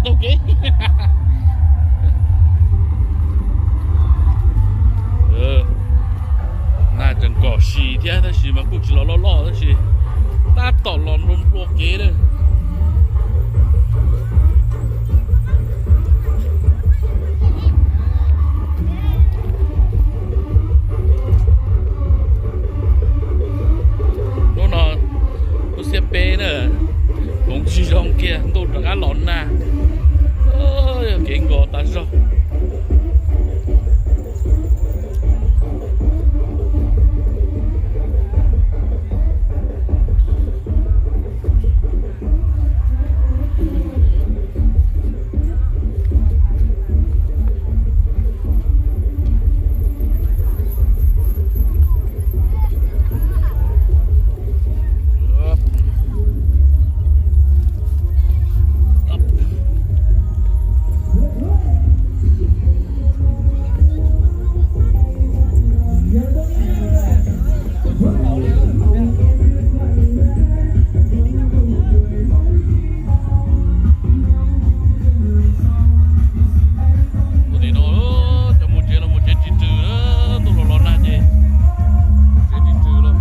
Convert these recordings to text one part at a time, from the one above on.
Taug kev. Nag tseem kom sis thiab tab sis mas kuj tsis los loj loj tab sis tab tom los nplua nplua kev lawm. Hnub no lub xiab peb na, hmoov tsis zoo kiag ntuj rov qab los nag. Yog kev nkaus tas zog. Ua tim no cov mus tsev los mus tsev ris rws, ntuj los los nag ces tsev ris rws los.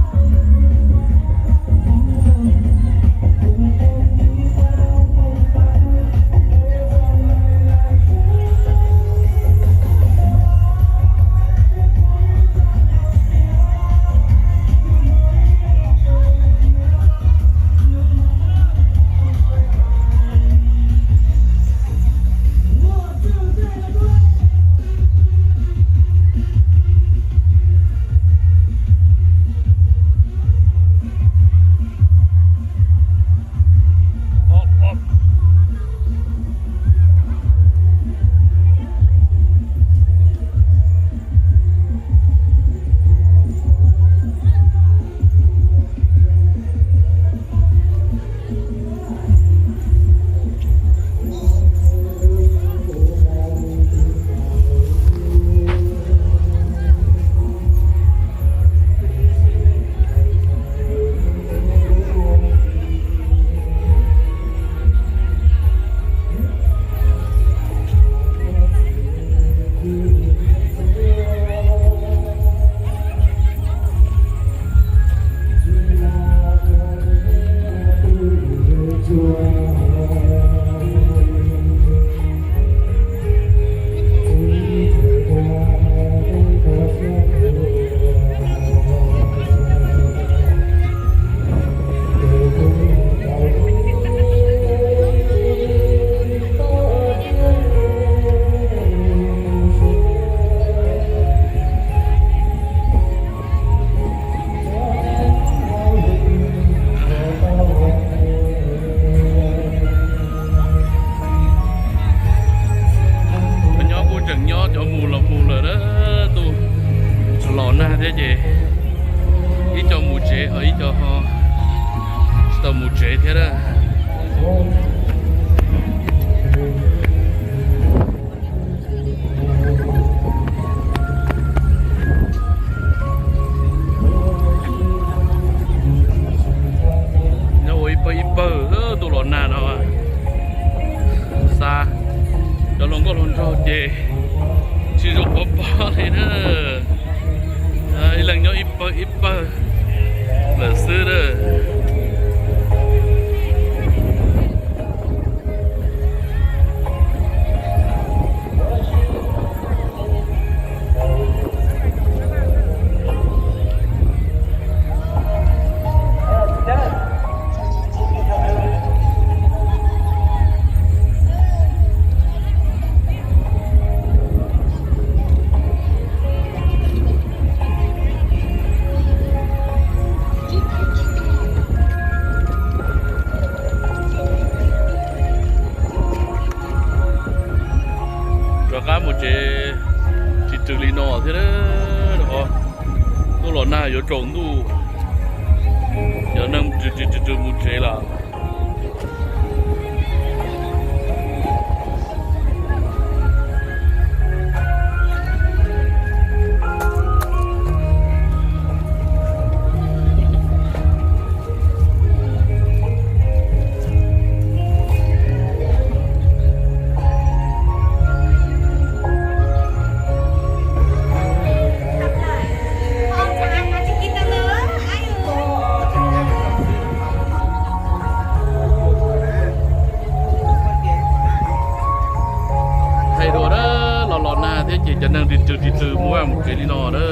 Nyob kuj tseem nyob, cov mus los mus lawm na, ntuj los nag thiab ces ib co mus tsev ho ib co ho tsis tau mus tsev thiab na. Nyob ua ib pawg ib pawg ntuj los nag no, xa cov hluas nkauj hluas nraug ces tsis zoo pov pob li na. Ib leeg nyob ib pawg ib pawg lawm xwb na. Rov qab mus tsev tsis rws li no thiab. Ntuj los nag yuav tsaus ntuj, cov neeg tsis rws mus tsev lawm. Cov neeg ris rws ris rws mus vaj mus tsev li no na.